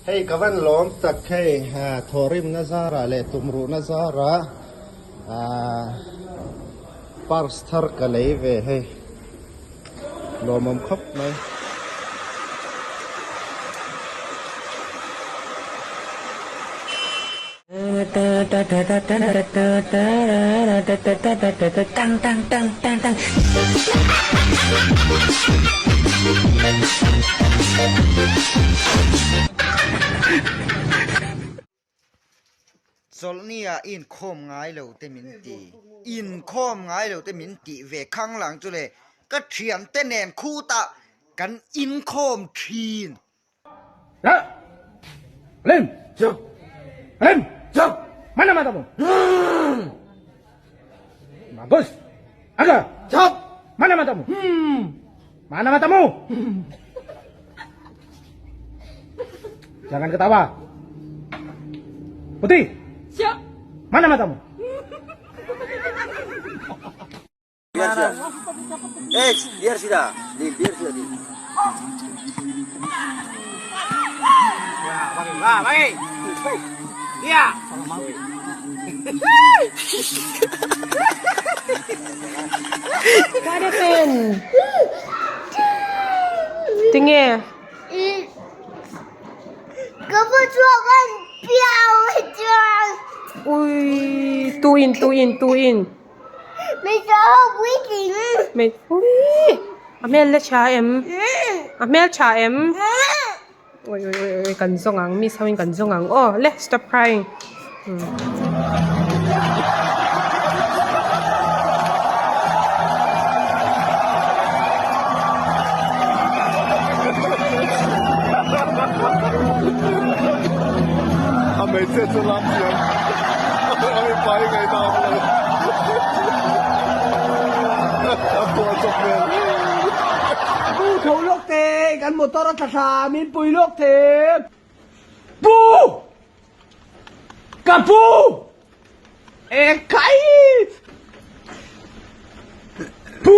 Hei ka van lawm tak hei thawhrimna zarah leh tumruhna zarah ahh purse thar ka lei ve hei lawmawm khawp mai. Chawlhni ah inkhawm ngai lo te min ti, inkhawm ngai lo te min tih ve khang lang chu le ka thiante nen khutah kan inkhawm thin. Lim, jump. Lim, jump. Mana matamu? Bagus. Aga, jump. Mana matamu? Mana matamu? Jangan ketawa. Putih. Siap. Mana matamu? Eh, biar sudah. Dim, biar sudah, dim. What happened? Tinge? Ka va chhuak an piau chuan. Ui, tu in, tu in, tu in. Hmeichhe ho puitling. Hmei ui a hmel la tha em? A hmel tha em? Ui ui ui ui kan zawng ang miss ho in kan zawng ang aw le stop crying. A hmeichhia chu lam thiam a mipa hi ngaihna a awm lo a phuah chawp hmel. Pu tho lawk te kan motor a thla thla min pui lawk the Pu ka pu e khai Pu.